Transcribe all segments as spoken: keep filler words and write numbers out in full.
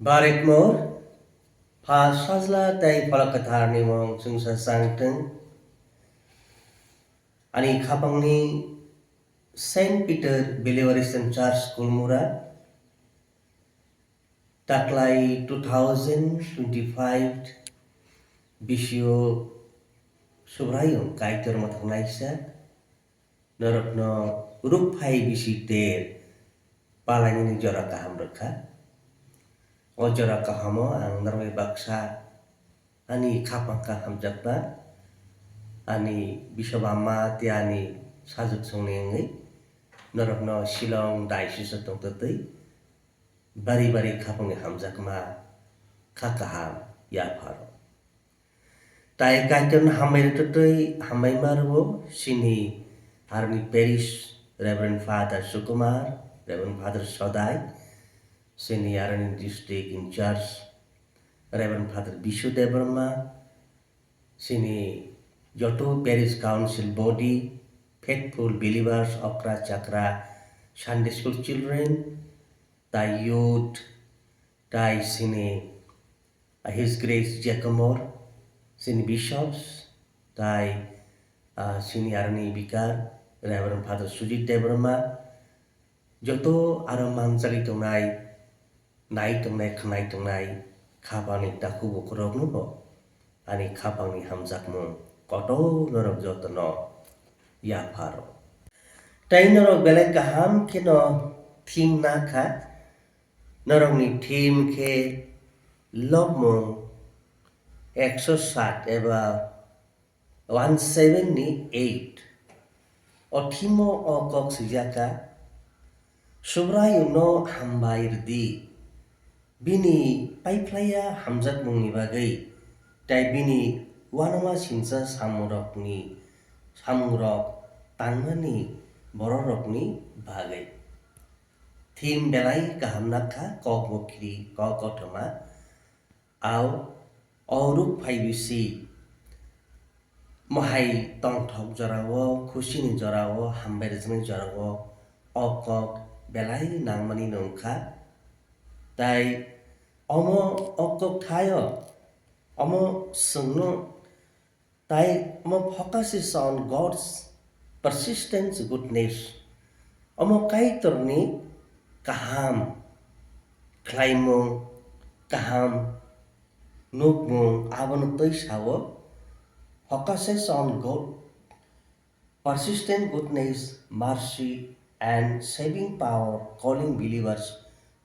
Barikmor, Pha Sajla tei Phola Kwtharni mung chwngsa changtwng. Ani khapangni Saint Peter Believer Christian Church Kulmura, taklai two thousand twenty-five bisio Subraiyung Kaitor mwthangnaisa norokno rukphai bisi ter palainani jora kaham rwkha. O jora kahamo ang norokni baksa ani khapang kha hamjakma, ani bisop ama tei ani sajwk songni wngwi norokno Shillong diocese-o tongtwtwi bari bari khapangni hamjakma kha kaham yapharo. Tai Kaitorno hambai rwtwtwi hambaima rwo chini aroni parish Reverend Father Sukumar, Reverend Father Sodai, chini aroni district in charge Reverend Father Bishu Debbarma, chini joto parish council body, faithful believers, okra chakra, Sunday school children, tai youth, tai chini, ah, His Grace Jacomor, chini bishops, tai, ah, chini aroni bikar, Reverend Father Sujit Debbarma, joto aro manjagwi tongnai, nai tongnai, khwnai tongnai, khapangni takhuk bukhurokno bo ani khapangni hamjakmung kotor norok jotono yapharo. Tei norok belai kaham kheno thim nakha, norokni thim khe lobmung ekso sat eba one seven ni eight. O thimo o kok swijak kha, Subraiyungno hambai rwdi, bini paiphlaiya hamjakmungni bagwi, tei bini uanama singcha samungrokni, samungrok tangmani bororokni bagwi. Thim belai kaham nakha, kok bo khiri, kok kothoma. Ao, o ruk phai bisi, mohai tongthok jorao, khusini jorao, hambai rwjaknai jorao, o kok belai nangmani nungkha. Tai omo o kok thaio, omo chwngno Tai omo focuses on God's persistent goodness. Omo Kaitorni kaham khlaimung, kaham nukmung, abono twi sao, focuses on God, persistent goodness, mercy, and saving power, calling believers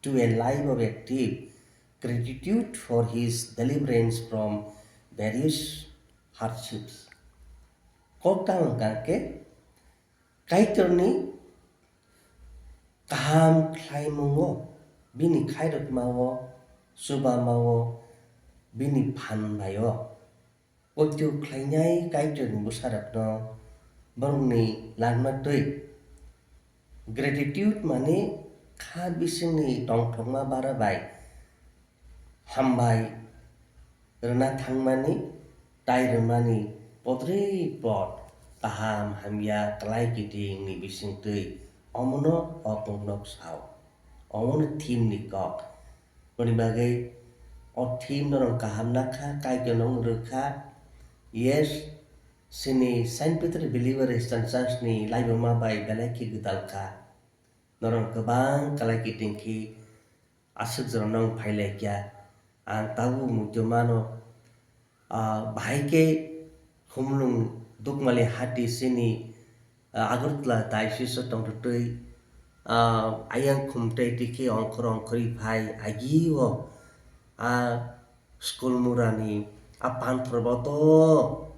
to a life of active gratitude for his deliverance from various hardships. Kok tang wngkha khe Kaitorni kaham khlaimungo, bini khairokmao, chubamao, bini phan bai-o. Poito khlainai Kaitorni bwsarokno borokni langma twi. Gratitude mani kha bisingni tongthokma bara bai hambai rwna thangmani, tai rwmani podrwi pod kaham hamya kwlai kitingni bisingtwi omono o pungno sao. Omono theme ni kok. Boni bagwi o theme norok kaham nakha, Kaitorno wng rwkha. Yes, chini Saint Peter Believer Christian Church ni laibuma bai belai khe gwdal kha. Norok kwbang kwlai kiting khe aswk jorano wng phai lai kha. Ang tabuk muitu mano, ah, bahai khe Khumlwng Dukmali hati chini, ah, Agartala diocese o tongtwtwi, ah, ayang khumtai tikhe ongkhor ongkhorwi phai agi o, ah, school murani, ah, panthor boto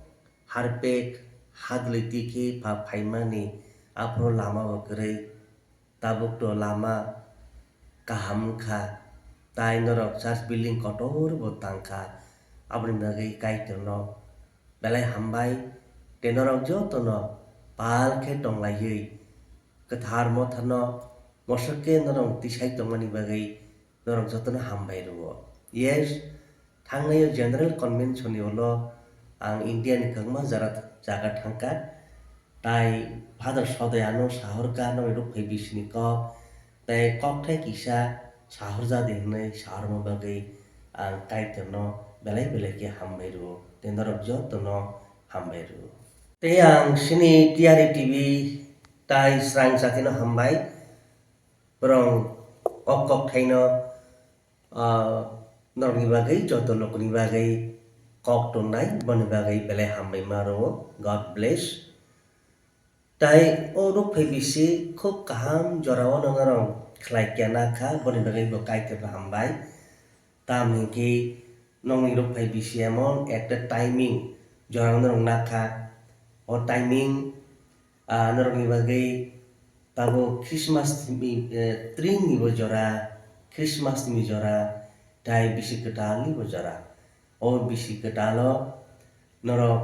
harpek hadlwi tikhe pha phaimani, aphuru lama bo kwrwi. Tabuk to lama kaham wngkha, tai norok church building kotor bo tangkha, aboni bagwi Kaitorno belai hambai, tei norok jotono pal khe tonglaiwi kwthar motharno mosok khe norok tisai tongmani bagwi norok jotono hambai rwo. Yes, thangnai o General Convention ni ulo ang India ni kwbangma jara, jaga thangkha, tai Father Sodai ano sahorkha, nokni rukphai bisini kok, tai kokthai kisa sahorjadi hwnwi sahorma bagwi ang Kaitorno belai belai khe hambai rwo tei norok jotono hambai rwo. Tei ang chini T R A T V tai Srang Jatino hambai, borong o kokthaino, ah, norokni bagwi, joto lokni bagwi kok tongnai, boni bagwi belai hambai ma rwo. God bless. Tai o rukphai bisi khub kaham jorao no norok khlai kya na kha, boni bagwi bo Kaitorno hambai. Tamo hinkhe nokni rukphai bisi emon ekta timing jorao norok na kha. O timing, ah, norokni bagwi tabuk Christmas ni, eh, tree ni bo jora, Christmas ni jora, tai bisi kwtal ni bo jora. O bisi kwtal o norok,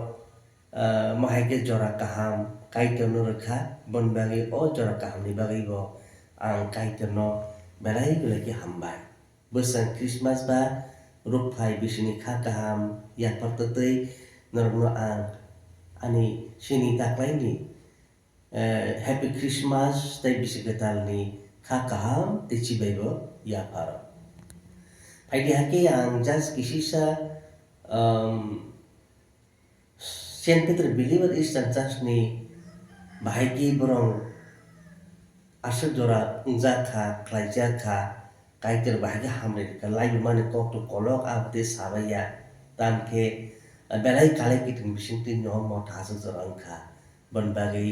ah, mohai khe jora kaham Kaitor no rwkha, boni bagwi o jora kaham ni bagwi bo ang Kaitor no belai belai khe hambai. Bwswng Christmas ba rukphai bisini kha kaham yaphar twtwi norokno ang ani chini taklaini, eh, Happy Christmas tei bisi kwtalni kha kaham tei chibaibo yapharo. Phaidi hakhe ang just kisisa, um, Saint Peter Believer Eastern Church ni bahai khe borong aswk jora wngjak kha, khlaijak kha, Kaitor bahai khe hamri rwkha, laibumani kokto kolok abo tei sabaiya, tamkhe belai kalai kiting bisingtwi no motha aswk jora wngkha. Boni bagwi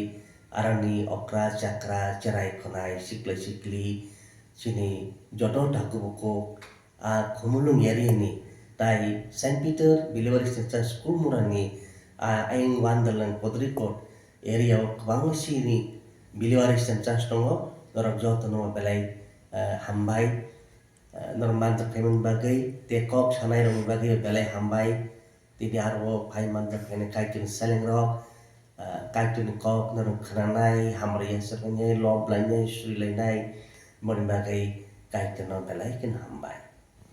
aroni okra chakra, cherai khwnai, sikla sikli, chini joto takhuk bukhuk, a Khumulwng area ni tai Saint Peter Believer Christian Church Kulmura ni, a, ayang Wandalang Kodrikot area o kwbangma chini Believer Christian Church tongo, norok jotono belai, eh, hambai, eh, norok manjak phaimani bagwi tei kok sanai rokni bagwi belai hambai. Tini aro o phai manjak khaini Kaitorni selengrok, ah, Kaitorni kok norok khnanai, hamrwya swrwngya, lob lainai, surilainai, boni bagwi Kaitorno belai kheno hambai.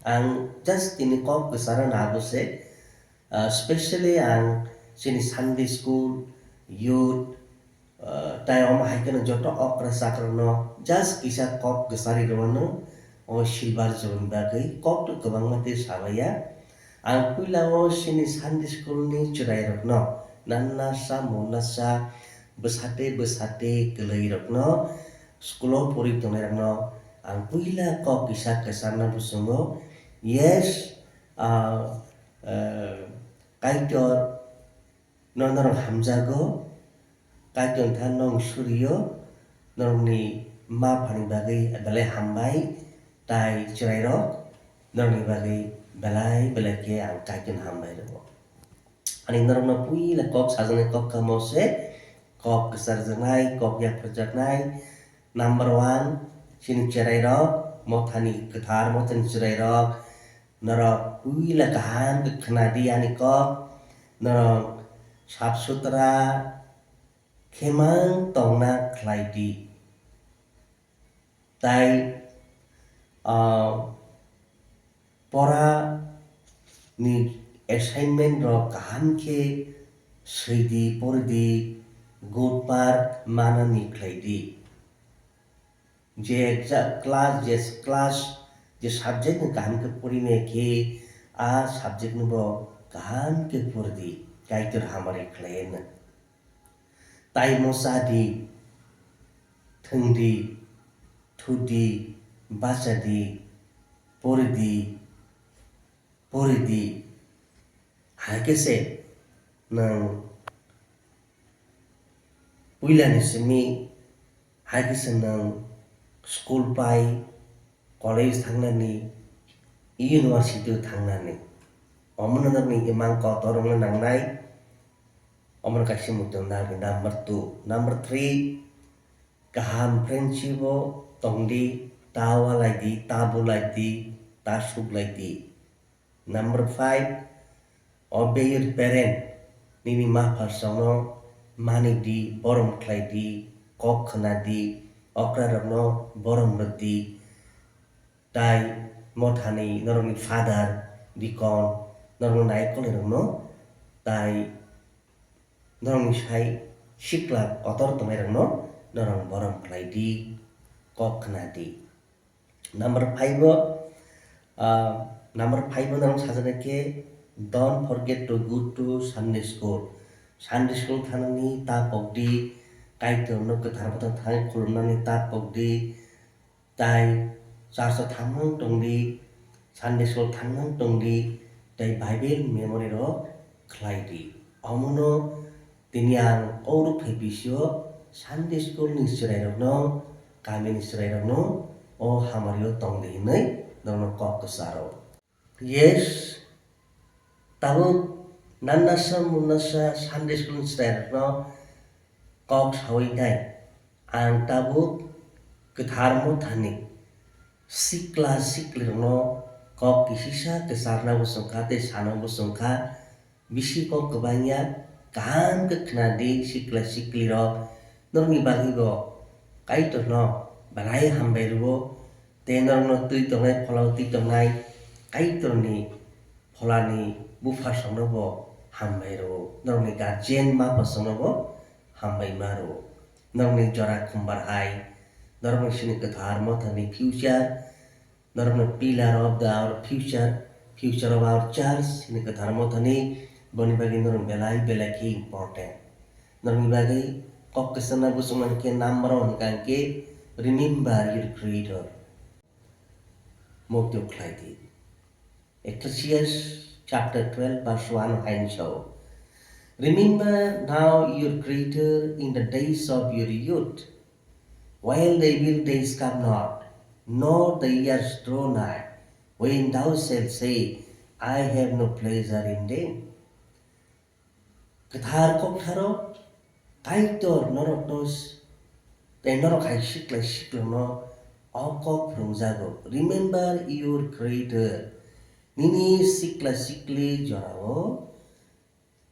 Ang just tini kok kwcharo nabo se, ah, specially ang chini Sunday school, youth, Ah, tai omo hai kheno joto okra chakrokno just kisa kok kwchari rwmano o silver juguni bagwi kok to kwbangma tei sabaiya. Ang puila o chini Sunday school ni chwrairokno nanna sa monna sa bwsate bwsate kwlwirokno school o pori tongnairokno ang puila kok kisa kwcharna bwswngo. Yes, ah, ah, Kaitor no norok hamjago, Kaitor tha nong surio, norokni ma phani bagwi belai hambai, tai chwrairok norokni bagwi belai belai khe ang Kaitor hambai rwo. Ani norokno puila kok sajaknai kok kamo se, kok kwcharjaknai, kok yapharjaknai, number one, chini chwrairok, mothani kwthar, mothani chwrairok, Norok puila kaham khe khna di ani kok, norok sap sutra khe mang tongna khlai di. Tai, ah, pora ni assignment rok kaham khe swi di, pori di, good mark manani khlai di. Je ja-, class, je class, je subject no kaham khe porinai khe, a subject no bo kaham khe pori di, Kaitor hamari khlai no. Tai mosa di, thwng di, thu di, bacha di, pori di, pori di. Hai khe se nwng puilani simi, hai khe se nwng school pai, college thangnani, university thangnani. Omono nwngni imang kotor wngna nangnai. Omono kaisa muitu nangni number two. Number three, kaham friendship o tongdi, ta walai di, ta bulai di, ta suklai di. Number five, obey your parent, nini ma pharsongno mani di, borom khlai di, kok khna di, okra rokno borom rw di, tai mothani norokni father, deacon, norokno nai kolai rokno, tai norokni sai sikla kotor tongnai rokno norok borom khlai di, kok khna di. Number five o, ah, number five o nang sajana khe, "Don't forget to go to Sunday school." Sunday school thanani ta pokdi, Kaitorno kwthar bwthar thangwi khulumnani ta pokdi, tai church o thangmang tongdi, Sunday school thangmang tongdi, tai Bible memory rok khlaidi. Omono tini ang kok rwphai bisio Sunday school ni chwrairokno, kami ni chwrairokno o hamari o tongdi hinwi norokno kok kwcharo. Yes, tabuk nannasa munnasa Sunday school ni chwrairokno kok sawi nai. Ang tabuk kwthar mothani sikla siklirokno kok kisisa kwcharna bo chwngkha tei sana bo chwngkha. Bisi kok kwbangya, kaham khe khna di sikla siklirok. Norokni bagwi bo Kaitorno belai hambai rwo, tei norokno twi tongnai, phola o twi tongnai Kaitorni pholani buphasongno bo hambai rwo, norokni guardian mapasongno bo hambai ma rwo. Norokni jora khumbar hai, norokni sini kwthar mothani future, norokni pillar of the our future, future of our church hini kwthar mothani, boni bagwi norok belai belai khe important. Norokni bagwi kok kwchangna bwswkmani khe number one hwnkha khe, "Remember your Creator." Mukti khlai di. Ecclesiastes chapter twelve verse one hai ni sao, "Remember now your Creator in the days of your youth, while the evil days come not, nor the years draw nigh, when thou shalt say, 'I have no pleasure in them.'" Kwthar koktharo Kaitor norokno s-, tei norok hai siklai siklokno o kok phrwngjago, "Remember your Creator." Nini sikla sikli jorao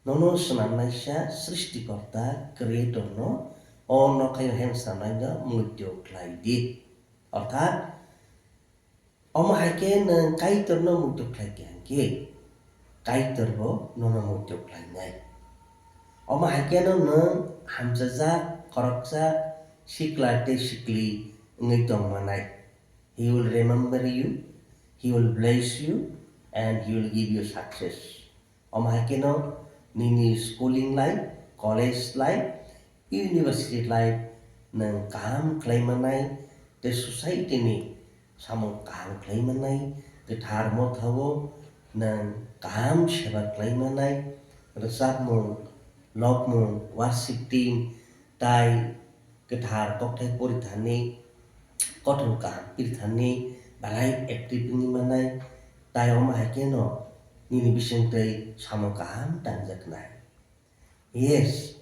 nono swnamnaisa Srishtikorta, Creatorno o nokhaio heng swnamnaino muitu khlai di. Orthat, omo hai khe nwng Kaitorno muitu khlai kha hwn khe, Kaitor bo nono muitu khlainai. Omo hai kheno nwng hamchajak, khoroksa, sikla tei sikli wngwi tong manai. He will remember you, he will bless you, and he will give you success. Omo hai kheno nini schooling life, college life, university life nwng kaham khlai manai tei society ni samung kaham khlai manai, kwthar mothao nwng kaham seba khlai manai, rwchapmung, lobmung, worship team, tai kwthar kokthai pori thani, kothom kaham piri thani, belai active wngwi manai, tai omo hai kheno nini bisingtwi samung kaham tangjaknai. Yes,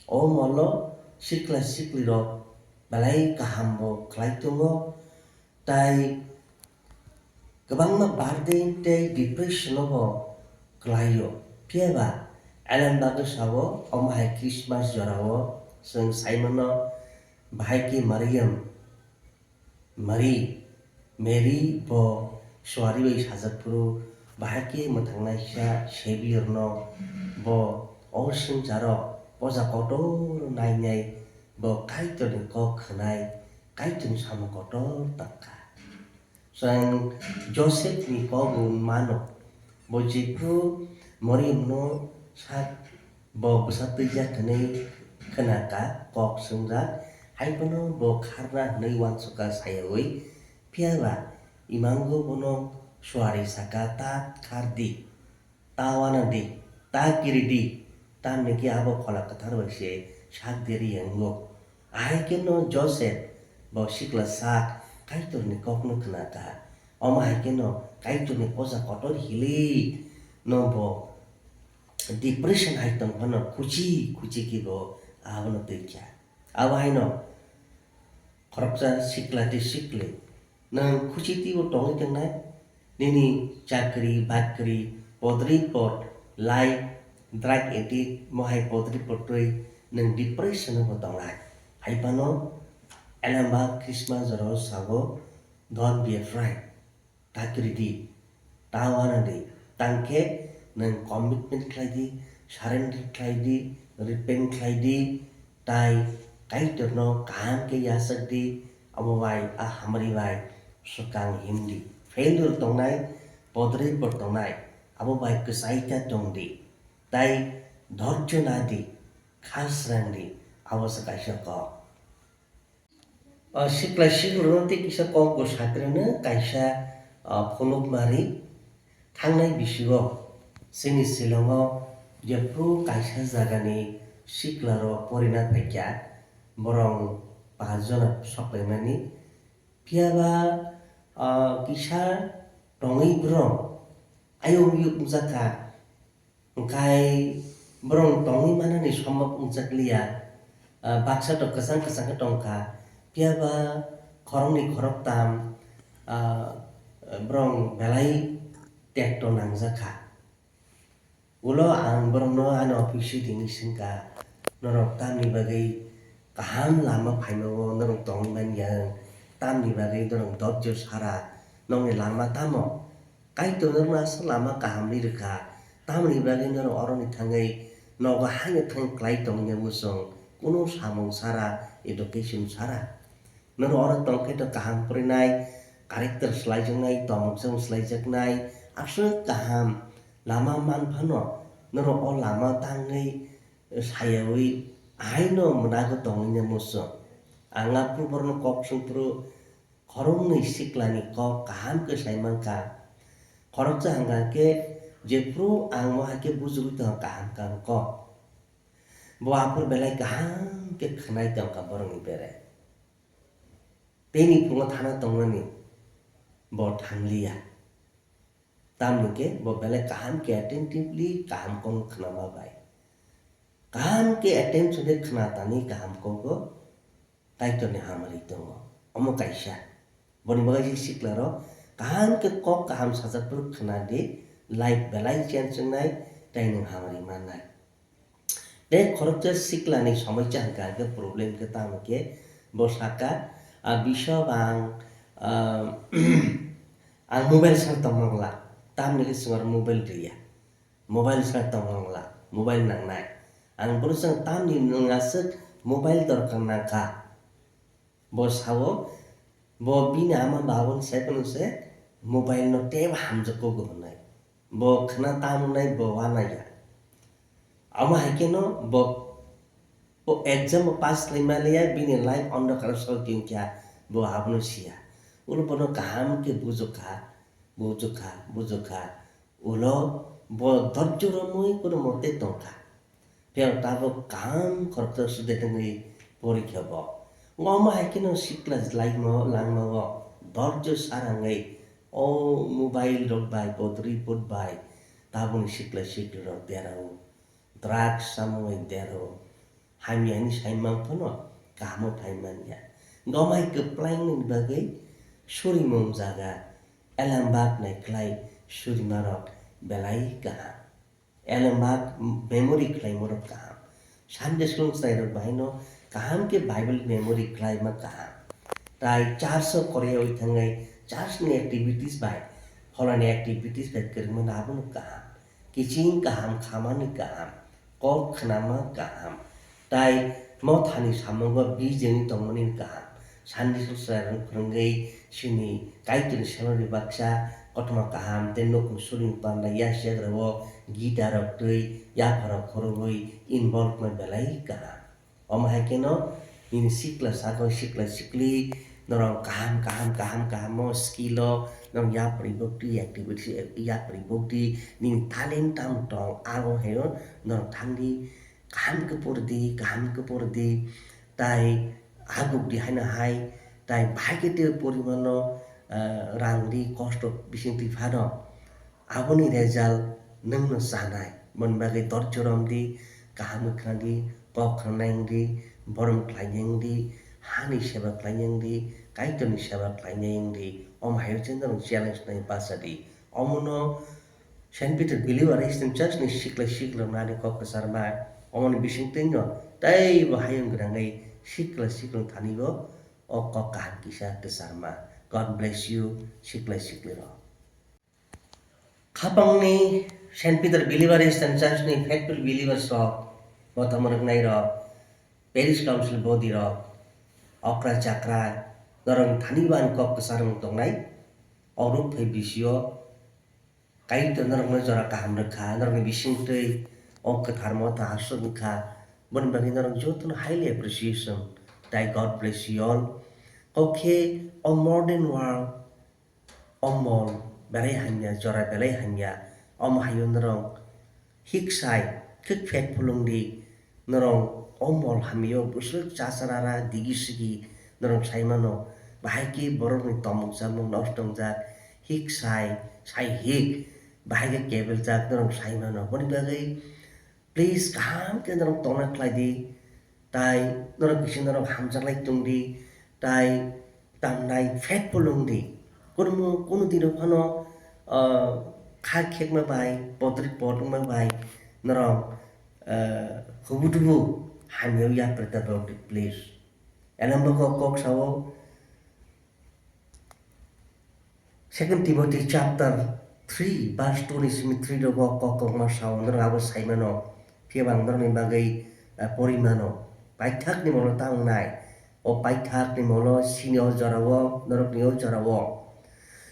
o molo sikla siklirok belai kaham bo khlai tongo, tai kwbangma burden tei depression o bo kwlaio. Phiya ba, elem bagwi sao, omo hai Christmas jorao chwng sai mano, bahai khe Mariam, Mari, Mary bo suari bai sajak phuru, bahai khe mwthangnaisa Savior no bo o swngcharo poja kotor nainai, bo Kaitorni kok khwnai, Kaitorni samung kotor tangkha. Chwng Joseph ni kok bo mano, bo jephru Mariam no sak bo bwsa twijak hwnwi khwnakha, kok swngjak, hai phano bo kharna hwnwi uansukha sayaui. Phiya ba imango bono suari saka, "Ta khar di, ta wana di, ta kiri di," tamni khe abo Phola Kwthar bai se sak deri wngo. Ahai kheno Joseph bo sikla sak Kaitorni kokno khwnakha. Omo hai kheno Kaitorni poja kotor hili no bo depression hai tong phano khuchi khuchi khe bo abono twi kha. Abo haino khoroksa sikla tei sikli nwng khuchi twibo tongwi tongnai, nini chakri bakri podri pod, life, drug addict, mohai podri potwi nwng depression o bo tongnai. Hai phano elembak Christmas jorao sabo, "Don't be afraid." Ta kiri di, ta wana di, tang khe nwng commitment khlai di, surrender khlai di, repent khlai di, tai Kaitorno kaham khe yachak di, abo bai a hamari bai swkang himdi, failure tongnai, podripot tongnai, abo bai kwchai khe tongdi, tai dhorjo nadi, kha srangdi, abo se kaisa kok. O sikla siklirokno tei kisa kok bo sakrino kaisa, o, phunukmari thangnai bisingo chini Shillongo jephru kaisa jagani siklarok porina phaikha, borok paanch jona sok paimani. Phiya ba, ah, kisa tongwi borok ayuk yuk wngjakha, hwnkhe borok tongwi manani sombok wngjakliya. Ah, baksa tok kwchang kwchang khe tongkha, phiya ba khoroknwi khoroktam, ah, borok belai tekto nangjakha. Ulo ang borokno ani office-o tini swngkha, "Norok tamni bagwi kaham lama phaimao norok tongwi manya? Tamni bagwi norok dotjo sara? Nokni lama tamo? Kaitor norokno aswk lama kaham ri rwkha, tamni bagwi norok oroni thangwi nogo haino thangwi klai tongya muchung? Kunu samung sara, education sara?" Norok oro tongkhe to kaham porinai, character swlaijaknai, tongmung swlaijaknai, aswk kaham lama man phano norok o lama tangwi sayawi ahaino mwnago tongwini muchung. Ang aphuru borokno kok swngphuru khoroknwi siklani kok kaham khe sai mankha. Khoroksa hwnkha khe jephru ang mo hai khe bujugwi tongkha kaham kaham kok. Bo aphuru belai kaham khe khwnai tongkha borokni bere. Tei ni phungo thana tongnani bo thangliya. Tamni khe bo belai kaham khe attentively kaham kok khwnama bai. Kaham khe attention khe khna tani kaham kogo Kaitorni hamari tongo. Omo kaisa. Boni bagwi si siklarok kaham khe kok kaham sajak phuru khna di, life belai change wngnai tei nwng hamari mannai. Tei khoroksa siklani somoisa hwnkha hwnkhe problem khe tamo khe bo saka, "A, bisop ang, ah, ang mobile sar tongmangla, tamni khe chwng oro mobile riya, mobile sar tongmangla, mobile nangnai. Ang bono chwng tamni nwng aswk mobile dorkar nangkha." Bo sao, bo bini ama babuni sai phano se mobile no teibo hamjak kogo hwnwi. Bo khna tamo nai bo uanaiya. Amo hai kheno bo, bo exam o pass khlai maliya, bini life ondhokar o sok tongkha, bo abono siya. Ulo bono kaham khe bujokha, bujokha, bujokha. Ulo bo dorjo romwi kono mote tongkha. Phiya tabuk kaham khoroksa student wngwi porikha bo. Omo hai kheno sikla laimo langmao dorjo sarangwi o mobile rok bai, bodri board bai tabukni sikla siklirok derao, drugs chamungwi derao, hamya hinwi saimang phano kahamo phai manya. Omo hai kwplainani bagwi surimung jaga Elembak nai khlai surimarok belai kaham. Elembak memory khlaimorok kaham. Sunday school chwrairok bahaino kaham khe Bible memory khlaima kaham. Tai church o koroi thangwi church ni activities bai, pholani activities bai kwrwngmano abono kaham. Kiching kaham, khamani kaham, kok khnama kaham. Tai mothani samungo bijengwi tongmani kaham. Sunday school chwrairokno phwrwngwi chini Kaitorni selengni baksa kothoma kaham tei nukhung surini panda yachakrao guitar rok twi yapharok khorogwi involve wngma belai kaham. Omo hai kheno nini sikla sakno sikla sikli norok kaham kaham kaham kaham o skill o norok yapri bukti activity yapri bukti nini talent tamo tong abo haino norok thangdi kaham khe pordi kaham khe pordi tai hagukdi haino hai tai bahai khe tei porimano rangdi kosto bisingtwi phano. Aboni result nwngno chanai. Boni bagwi dorjo romdi, kaham khe khnadi, kok khnanai wngdi, borom khlainai wngdi, hani seba khlainai wngdi, Kaitorni seba khlainai wngdi. Omo hai se norok challenge nai bachadi. Omono Saint Peter Believer Christian Church ni sikla siklirokno ani kok kwcharma. Omoni bisingtwino teibo hayung gwnangwi sikla siklirok thanibo o kok kaham kisa kwcharma. God bless you, sikla siklirok. Khapangni Saint Peter Believer Christian Church ni faithful believers rok, botham rwknai rok, parish council body rok, okra chakra, Norok thani bo ani kok kwchar wng tongnai. O ruk phai bisio Kaitor norokno jora kaham rwkha, norokni bisingtwi o kwthar motha aswk wngkha. Boni bagwi norok jotono highly appreciation. Tai God bless you all. Kok khe o modern world o mol belai hamya, jora belai hamya. Omo haio norok hiksai khe phet phulung di. Norok o mol hamyo bwswk chacharara digi sigi norok sai mano. Bahai khe borokni tomok chamung nosto wngjak, hik sai, sai hik, bahai khe kebeljak norok sai mano. Boni bagwi please kaham khe norok tongna khlai di, tai norok kisa norok hamjaklai tong di, tai tamnai phet phulung di. Kunu, kunu dino phano, ah, kha khekma bai, potri potongma bai norok, ah, hubu dubu hamya yapri ta rok di, please. Elembako kok sao, Second Timothy chapter three verse two ni simi three rogo kok kokma sao, norok abo sai mano, phiya ba ang norokni bagwi, ah, pori mano. Paithakni molo ta wngnai, o paithakni molo sini o jorao, norokni o jorao.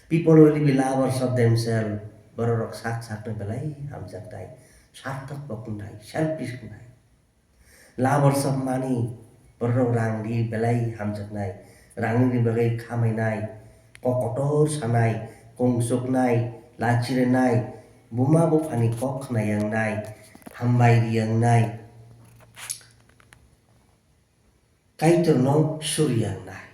People will be lovers of themselves, bororok sak sakno belai hamjaknai, sarthok bo wngnai, selfish wngnai. Lovers of money, bororok rang ri belai hamjaknai, rangni bagwi khamainai, kok kotor sanai, kung chuknai, lachirinai, buma buphani kok khna yangnai, hambai ri yangnai. Kaitorno suri yangnai.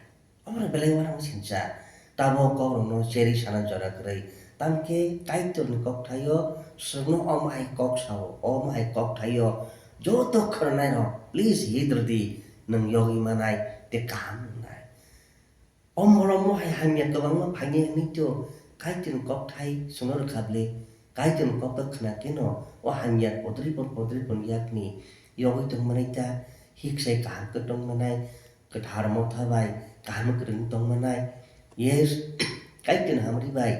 Omo belai uanama sincha. Tamo kokrokno cheri sana jora kwrwi. Tamkhe Kaitorni kokthaio chwngno omo hai kok sao, omo hai kokthaio joto khwnanairok, please hit rwdi, nwng yogwi manai tei kaham wngnai. O molomo hai hamya kwbangma phainai hwnwi to Kaitorni kokthai chwngno rwkha bwle. Kaitorni kokthai khwna kheno o hamya podripon podripon yakni yogwi tongmanai ta, hiksai kaham khe tongmanai, kwthar motha bai kaham kwrwngwi tongmanai. Yes, Kaitorni hamri bai.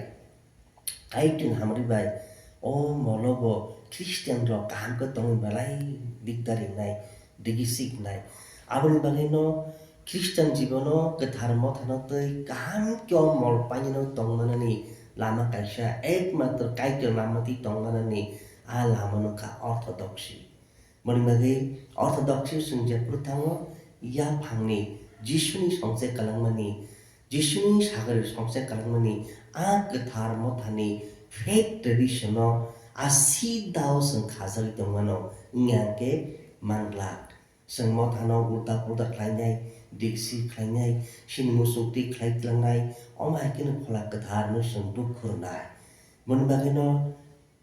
Kaitorni hamri bai o molobo Christian rok kaham khe tongwi belai dikdar wngnai, digi siknai. Aboni bagwino Christian jibono kwthar mothano tei kaham khe o mol painino tongmanani lama kaisa, ekmatro Kaitor namatwi tongmanani a lamano kha orthodoxy. Boni bagwi orthodoxy chwng jephuru thango, yaphangni Jisuni songse kwlangmani, Jisuni sagori songse kwlangmani a kwthar mothani faith tradition-o a sidao chwng khajagwi tongmano wngya hwnkhe manglak. Chwng mothano ulta pulta khlainai, diksi khlainai, sini muchungtwi khlai tlangnai, omo hai kheno Phola Kwtharno chwng dukhu rwnai. Boni bagwino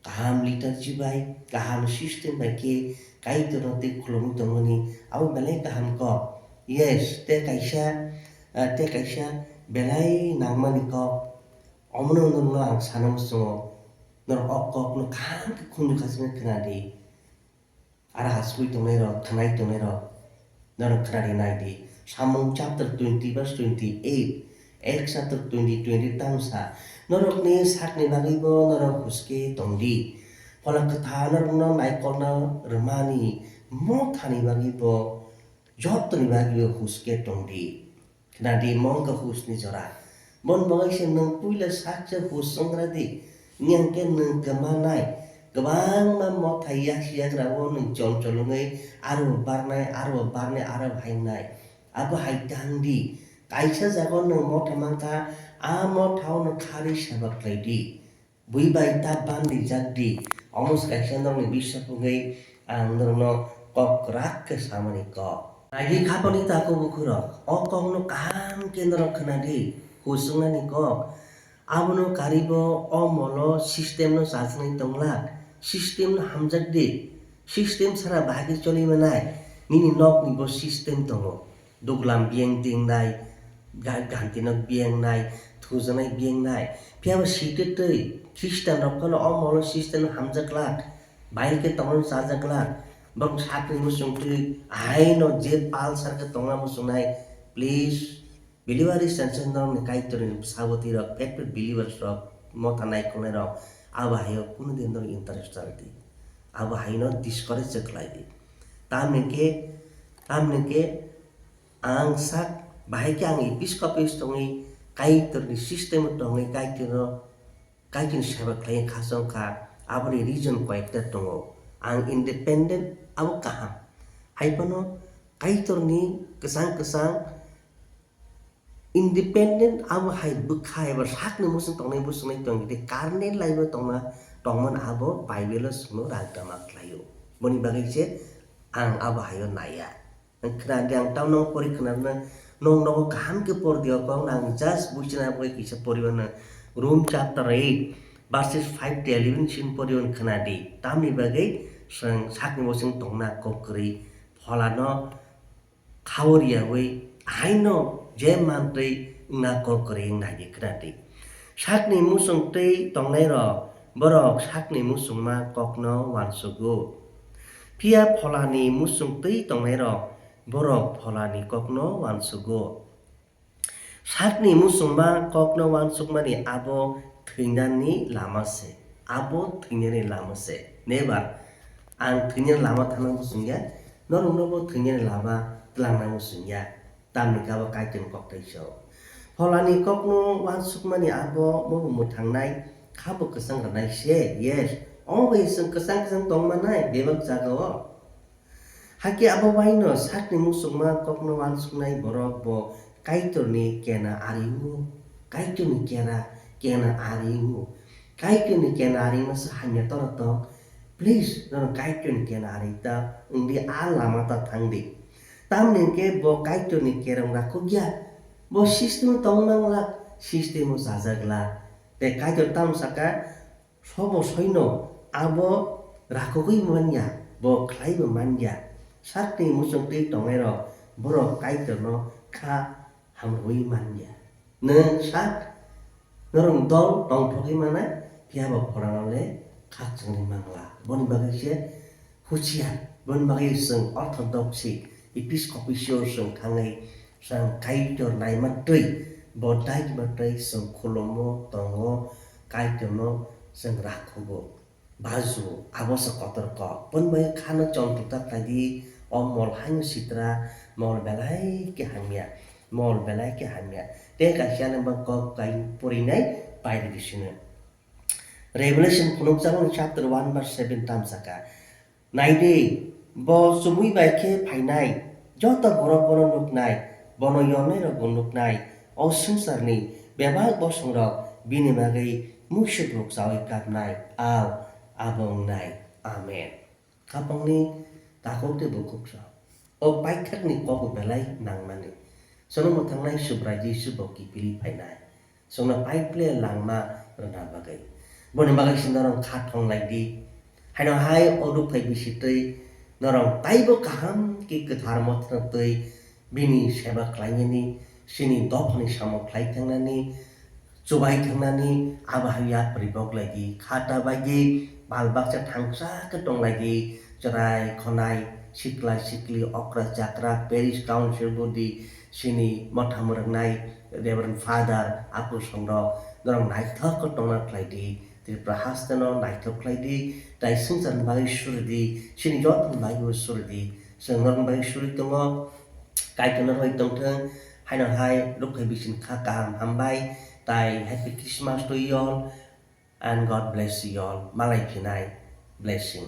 kaham liturgy bai, kaham system bai khe Kaitorno tei khulumwi tongmani abo belai kaham kok. Yes, tei kaisa, ah, tei kaisa belai nangmani kok. Omono norokno ang sana muchungo, norok o kokno kaham khe khunju khachikna khna di. Aro hasui tongnairok, khnai tongnairok, norok khnari nai di. Samung chapter twenty verse twenty-eight, Acts chapter twenty, twenty tang sa, norokni sakni bagwibo norok huske tong di. Phola Kwthar norokno naikolna rwmani mothani bagwibo, jotoni bagwibo huske tong di. Khna di, mo wngkha husni jora. Boni bagwi se nwng puila saksa hus wng gra di. Wngya hwnkhe nwng kwmanai. Kwbangma motha yak yagra o nwng chol chol wngwi aro bo barnai, aro bo barnai, aro bo hai wngnai. Abo hai tang di. Kaisa jaga o nwng motha mankha, a motha o nwng kharwi seba khlai di. Bui bai ta bandijak di, omo se kaisa norokni bisap wngwi ang norokno kok kwrak khe samani kok. Nai di khapani takhuk bukhurok, o kokno kaham khe norok khna di, hus wngnani kok. Abono karibo o molo system no chajagwi tonglak, system no hamjak di, system sara bahai khe choli manai, nini nokni bo system tongo. Duglam biyang tingnai, ga-, ganti nok biyang nai, thujaknai biyang nai. Phiya bo site twi Christian rok phano o molo system hamjak glak, bai khe tongmani chajak glak. Borok sakni muchung twi ahaino je pal sar khe tongna muchungnai, please, believer is sincere norokni Kaitorni bwsa bwtwi rok, faithful believers rok, motha naikolnai rok, abo haio kunu din norok interest chal di. Abo haino discourage se khlai di. Tamni khe, tamni khe, Ang sak Bahai khe ang episkopis tongwi Kaitorni system-o tongwi Kaitorno, Kaitorni seba khlaiwi khachang kha, aboni reason koyekta tongo. Ang independent, abo kaham. Hai phano Kaitorni kwchang kwchang independent abo hai bwkha eba sakni muchung tongnai bwswngni tongdi, karne laibo tongna tongmani abo Bible-o chwngno rang tama khlaio. Boni bagwi se ang abo haio naiya. Ang khna di, ang tamo nang pori khna rwna, nong nogo kaham khe por di o kok, nang just buchina bagwi kisa pori mano. Rom chapter eight, verses five to eleven sin pori on khna di. Tamni bagwi chwng sakni muchung tongna kok kwrwi pholano khao riyawi haino je mantwi wngna kok kwrwi wngna di khna di. Sakni muchung twi tongnairok, borok sakni muchungma kokno uansugo. Phiya pholani muchung twi tongnairok, borok pholani kokno uansugo. Sakni muchungma kokno uansukmani abo thwinani lama se. Abo thwinani lama se. Never. Ang thwinani lama thangna muchungya. Norokno bo thwinani lama twlangna muchungya. Tamni khe abo Kaitorni kok tei sao. Pholani kokno uansukmani abo mubo mwthangnai, khabo kwchang rwnai se. Yes. Omo bai chwng kwchang kwchang tongmanai bebak jagao. Hakhe abo baino sakni muchungma kokno uansuknai borok bo Kaitorni kena ari wngo. Kaitorni kena, kena ari wngo. Kaitorni kena ari wngmasa hamya toro tong. Please, norok Kaitorni kena ari ta wngdi, a lama ta thangdi. Tamni hwnkhe bo Kaitorni kerong rakhokya. Bo system-o tong mangla, system-o chajakla. Tei Kaitor tamo saka, sobo soino abo rakhogwi manya, bo khlaibo manya. Sakni muchung twi tongnairok borok Kaitorno kha hamrwi manya. Nwng sak, norok dol tongthogwi manai, phiya bo pholano le khakchangni mangla. Boni bagwi se huchiar, boni bagwi chwng orthodoxy, episkopis-o chwng thangwi, chwng Kaitor naima twi, bo daima twi chwng khulumo, tongo, Kaitorno chwng rakhugo, bajugo, abo se kotor kok. Boni bagwi khano chonthokta khlai di, o mol haino sitra, mol belai khe hamya, mol belai khe hamya. Tei kaisa ani bo kok kain purinai pairi bisino. Revelation phunukjakmani chapter one verse seven tam saka. Naidi, bo chumui bai khe phainai, joto borok bono nuknai, bono yolnairokbo nuknai, o swngcharni bebak bosongrok bini bagwi muisupwrwk chaui kapnai. Ao, abo wngnai. Amen. Khapangni takhuk tei bukhuk rok. O paithakni kokbo belai nangmani. Chwngno mwthangnai Subrai Jisu bo kiphilwi phainai. Chwngno paiple langma rwna bagwi. Boni bagwi se norok kha thonglai di. Haino hai o rukphai bisi twi norok taibo kaham khe kwthar mothano twi bini seba khlainani, chini dophani samung khlai thangnani, chubai thangnani, abo hai yapri boklai di, kha ta bai di, bal baksa thangsa khe tonglai di, chwrai khonai, sikla sikli, okra chakra, parish council body, chini motha mwrwngnai, Reverend Father, apu songrok, norok naithok khe tongna khlai di, Tripura hasteno naithok khlai di, tai swngcharni bagwi suri di, chini jotoni bagwibo suri di, chwng norokni bagwi suri tongo, Kaitorno rwui tongthwng, haino hai rukphai bising kha kaham hambai, tai Happy Christmas to you all and God bless you all. Malai phinai blessing.